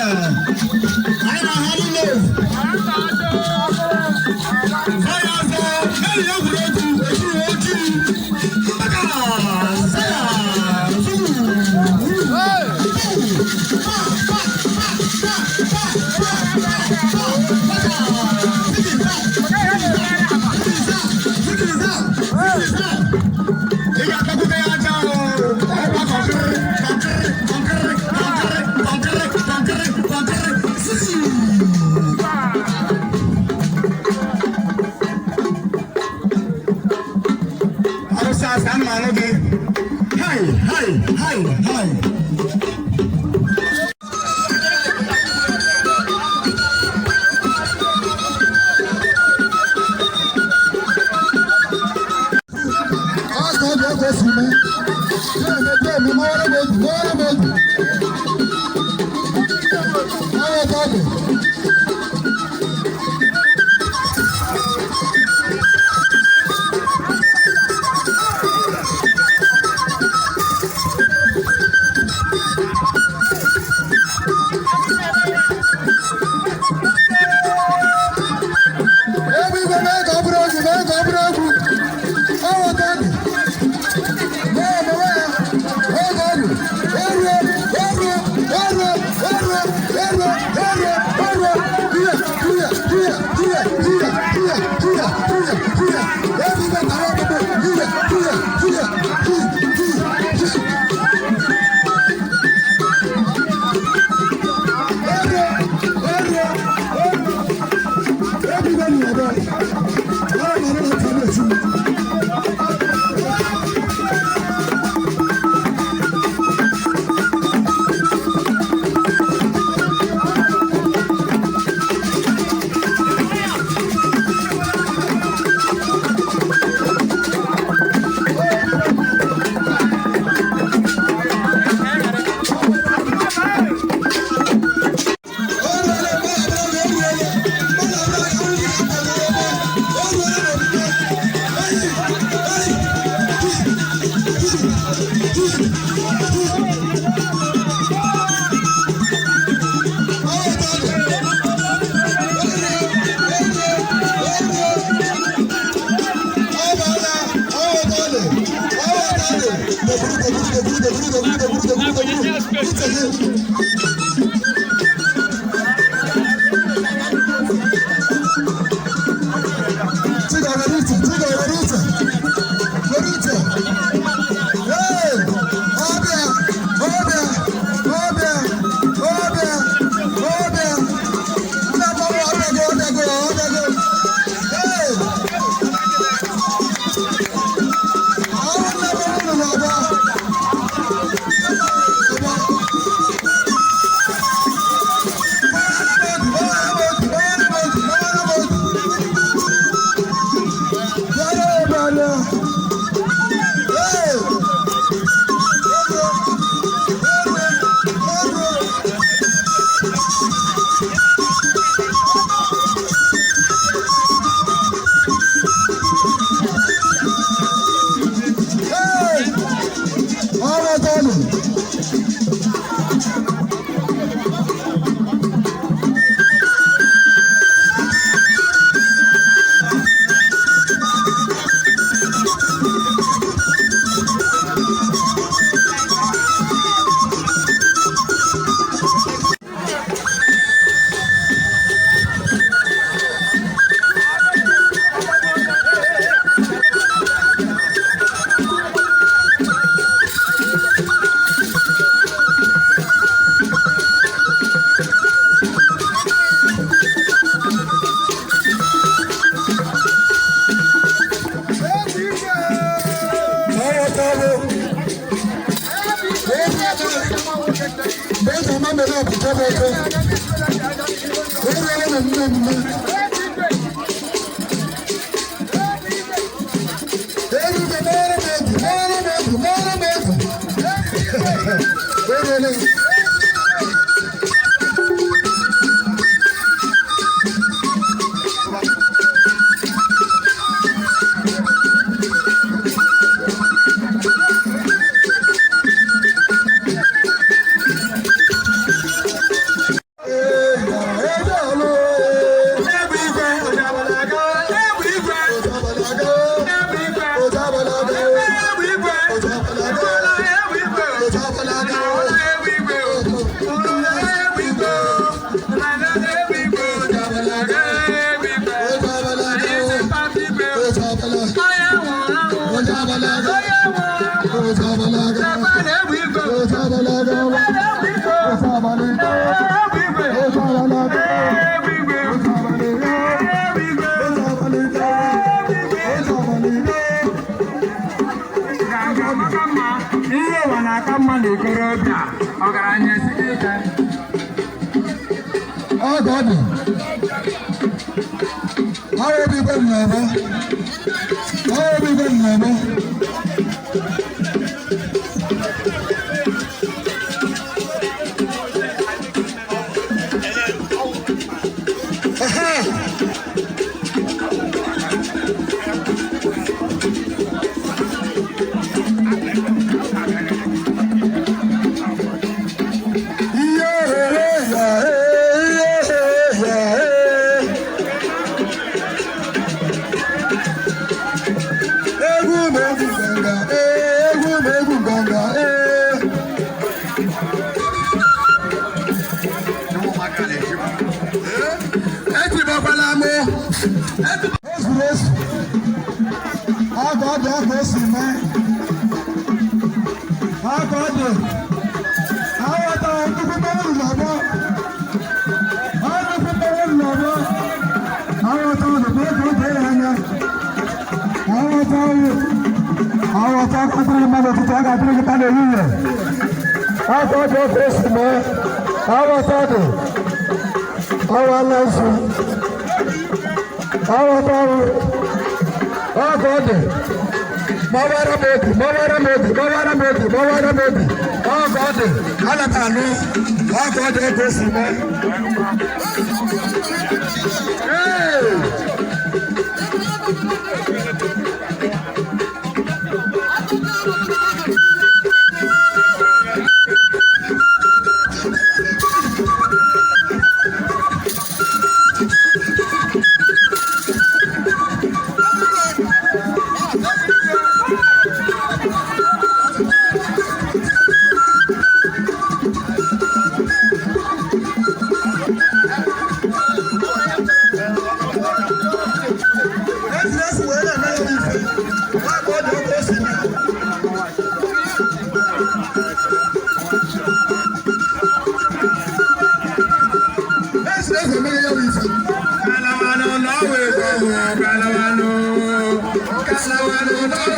Anyị na-ahụ niile. Zọya azọ, meri egwuregwu, ejiri ojii. Maka Zaya, Zulu, Pa, pa, pa, pa, pa, pa, pa, pa, Ziggy, ziggy, ziggy, ziggy. Ị ga-atakwute ya aja o. Ọkwa kọnkịrị, kọnkịrị, kọnkịrị, kọnkịrị, kọnkịrị, kọnkịrị, kọnkịrị. Zii. Arụsị asị anụmanụ gị. Hai, hai, hai, hai. Ọ ka ọ ga-esi mee. Ya eme bịa eme mawara m egwu, mawara m egwu. Ọ ka ọ dị. Egwu igwe mee ka ọ bụrụ egwu, mee ka ọ bụrụ egwu. Ọ ka ọ dị. Everybody, Ihe ụwa na-aka mma n'ikorobịa, ọgaranya esiri ike. Ọ ka ọ dị. Awa obi igwe m na-eme. Awa obi igwe m na-eme. Ehe. Ihe here ya ee, ihe here ya ee. Egwu m egwu nganga ee, egwu m egwu nganga ee. Etibakwala m. Ezuru ezu. Aka ọ dị aka o si mee. Aka ọ dị. Aghọtara nnukwu mmanwụ n'ọgbọ. Nnukwu mmanwụ n'ọgbọ. Aghọtara nnukwu ego oge ya anya. Aghọtara aghọta akpatara mmadụ ọtụtụ a ga-atụrụ gị taa n'ehihie. Aka ọ dị aka o si mee. Aghọta dị. Ọwala nsu. Aghọtara aka ọ dị. Gbawara m obi, gbawara m obi, gbawara m obi, gbawara m obi. Ọgụ ọ dị, ana m anụ. Ọgụ ọ dị ego o si mee. Ee! Esi esi wee na-eme ya ife. Ọgụ ọ dị ego o si mee. Esi esi eme ya ife. Kalawanụ n'ọwa ego, kalawanụ, kalawanụ n'ọwa.